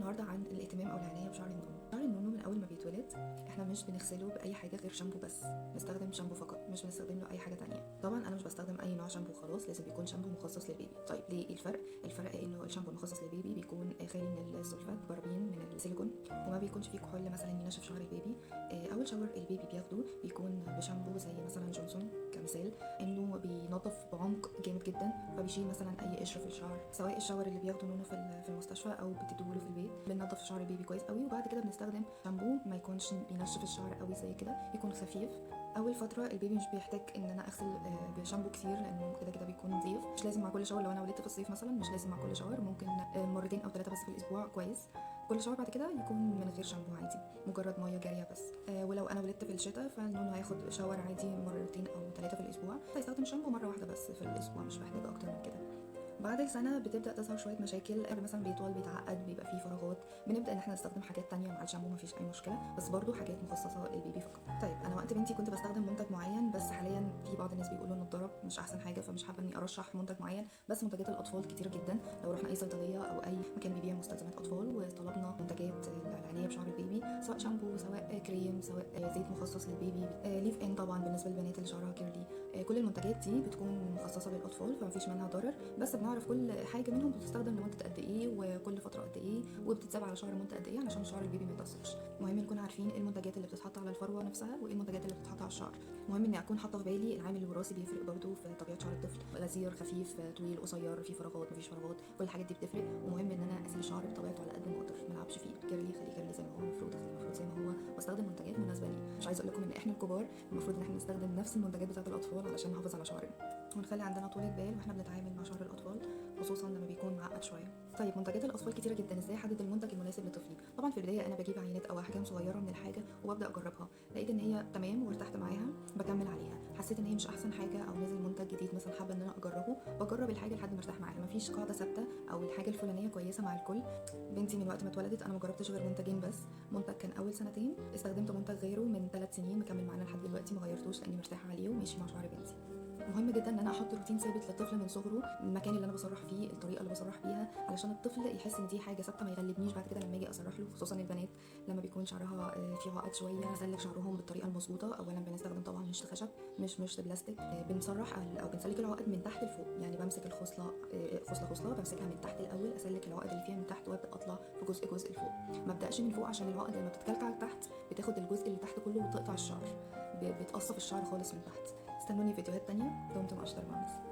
النهارده عن الاهتمام او العناية بشعر النونو. شعر النونو من اول ما بيتولد احنا مش بنغسله باي حاجة غير شامبو بس، بنستخدم شامبو فقط، مش بنستخدم له اي حاجة تانية. طبعا انا مش بستخدم اي نوع شامبو خلاص، لازم بيكون شامبو مخصص لل baby. طيب ليه؟ ايه الفرق؟ الفرق انه الشامبو المخصص لل baby بيكون خالي من السلفات، بارابين، من السيليكون، وما بيكونش فيه كحول مثلا ينشف شعر ال baby. اول shower ال baby بياخده بيكون بشامبو زي مثلا جونسون كمثال، انه بينظف بعمق جامد جدا، فبيشيل مثلا اي قشر في الشعر، سواء ال shower اللي بياخده نونو في المستشفى او بتديهوله في البيت. بننظف شعر ال baby كويس قوي، وبعد كده بنستخدم شامبو ما يكونش بينشف الشعر قوي زي كده، يكون خفيف. اول فترة ال baby مش بيحتاج ان انا اغسل بشامبو كتير، لانه كده كده بيكون نظيف. مش لازم مع كل shower، لو انا ولدت في الصيف مثلا مش لازم مع كل shower، ممكن مرتين او 3 بس في الاسبوع كويس. كل shower بعد كده يكون من غير شامبو عادي، مجرد مية جارية بس. ولو انا ولدت في الشتاء فالنونو هياخد shower عادي مرتين او 3 في الاسبوع، هيستخدم شامبو مرة واحدة بس في الاسبوع، مش محتاج اكتر من كده. بعد السنة بتبدا تظهر شوية مشاكل، مثلا بيطول، بيتعقد، بيبقى فيه فراغات، بنبدا ان احنا نستخدم حاجات تانية مع الشامبو، مفيش اي مشكله، بس برضو حاجات مخصصة لل baby فقط. طيب انا وقت بنتي كنت بستخدم منتج معين، بس حاليا في بعض الناس بيقولوا انه اتضرب مش احسن حاجه، فمش حابة اني ارشح منتج معين، بس منتجات الاطفال كتير جدا. لو رحنا اي صيدلية او اي مكان بيبيع مستلزمات اطفال وطلبنا منتجات العناية بشعر ال baby، سواء شامبو، سواء كريم، سواء زيت مخصص لل baby، leave in طبعا بالنسبة للبنات اللي شعرها curly، كل المنتجات دي بتكون مخصصة للاطفال فمفيش منها ضرر، بس بنعرف كل حاجة منهم بتستخدم لمدة قد ايه وكل فترة قد ايه وبتتساب على شعر مده قد ايه علشان شعر ال baby ما يتاثرش. مهم نكون عارفين ايه المنتجات اللي بتتحط على الفروه نفسها وايه المنتجات اللي بتتحط على الشعر. مهم اني اكون حاطه في بالي العامل الوراثي بيفرق برضو في طبيعة شعر الطفل، غزير، خفيف، طويل، قصير، في فراغات، مفيش فراغات، كل الحاجات دي بتفرق. ومهم ان انا اسيب الشعر بطبيعته على قد ما اقدر، ما العبش فيه، curly خليه curly زي ما هو، مفرود خليه مفرود زي ما هو، واستخدم منتجات مناسبة ليه. مش عايزه اقول لكم ان احنا الكبار المفروض ان احنا نستخدم نفس المنتجات بتاعه الاطفال علشان نحافظ على شعرنا، ونخلي عندنا طولة بال واحنا بنتعامل مع شعر الاطفال، خصوصا لما بيكون معقد شوية. طيب منتجات الاطفال كتيرة جدا، ازاي احدد المنتج المناسب لطفلي؟ طبعا في البداية انا بجيب عينات او احجام صغيرة من الحاجة وببدا اجربها، لقيت ان هي تمام وارتحت معاها بكمل عليها، حسيت ان هي مش احسن حاجة او نزل منتج جديد مثلا حابة ان انا اجربه، بجرب الحاجة لحد ما ارتاح معاها. مفيش قاعدة ثابتة او الحاجة الفلانية كويسة مع الكل. بنتي من وقت ما اتولدت انا ما جربتش غير منتجين بس، منتج كان اول سنتين، استخدمت منتج غيره من 3 سنين مكمل معانا لحد دلوقتي، ما غيرتوش لاني مرتاحة عليه وماشي مع شعر بنتي. مهم جدا ان انا احط روتين ثابت للطفل من صغره، المكان اللي انا بسرح فيه، الطريقة اللي بسرح بيها، علشان الطفل يحس ان دي حاجة ثابتة، ما يغلبنيش بعد كده لما اجي اسرح له. خصوصا البنات لما بيكون شعرها فيه عقد شوية، اسلك شعرهم بالطريقة المظبوطه. اولا بنستخدم طبعا مشط خشب مش مشط بلاستيك، بنسرح او بنسلك العقد من تحت لفوق، يعني بمسك الخصلة خصلة خصلة بمسكها من تحت الاول، اسلك العقد اللي فيها من تحت وابدا اطلع في جزء جزء لفوق. ما ابداش من فوق عشان العقد لما بتتكلكع تحت بتاخد الجزء اللي تحت كله وتقطع الشعر، بتقصف الشعر خالص من تحت. استنوني فيديوهات تانية. دمتم أشطر moms.